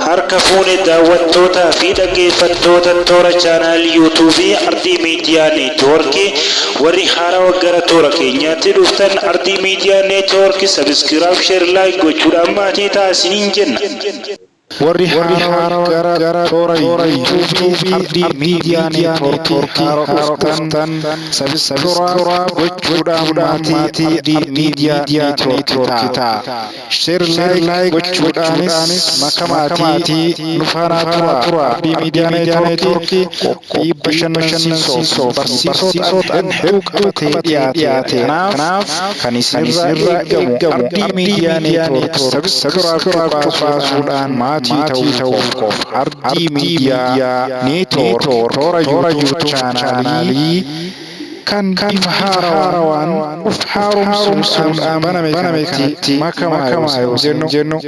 Harka fuune daawwattootaa fi dhaggeeffattoota toora chaanaal yuutuubii Ardii Miidiyaa Neetwoorkii. Warri haarawa gara toora keenyaatti dhuftan, Ardii Miidiyaa Neetwoorkii subscribe, share, like gochuudhaan maatii ta'aa isiniin jenna. Warri haarawa gara toora yuutuubii Ardii Miidiyaa Neetwoorkii haara dhuftan, subscribe gochuudhaan maatii Ardii Miidiyaa Neetwoorkii ta'a. Share, like gochuudhaanis makamaatii nu faana tura. Ardii Miidiyaa Neetwoorkii qophii bashannansiisoo barsiisoo ta'an hedduu qabatee dhiyaate. Kanaaf kan isinirraa eegamu Ardii Miidiyaa Neetwoorkii subscribe baasuudhaan maatii ta'uu qofa. Ardii Miidiyaa Neetwoork toora YouTube chaanaalii kan bifa haarawaan of haaromsuudhaan baname kanatti makamaa yoo jennu.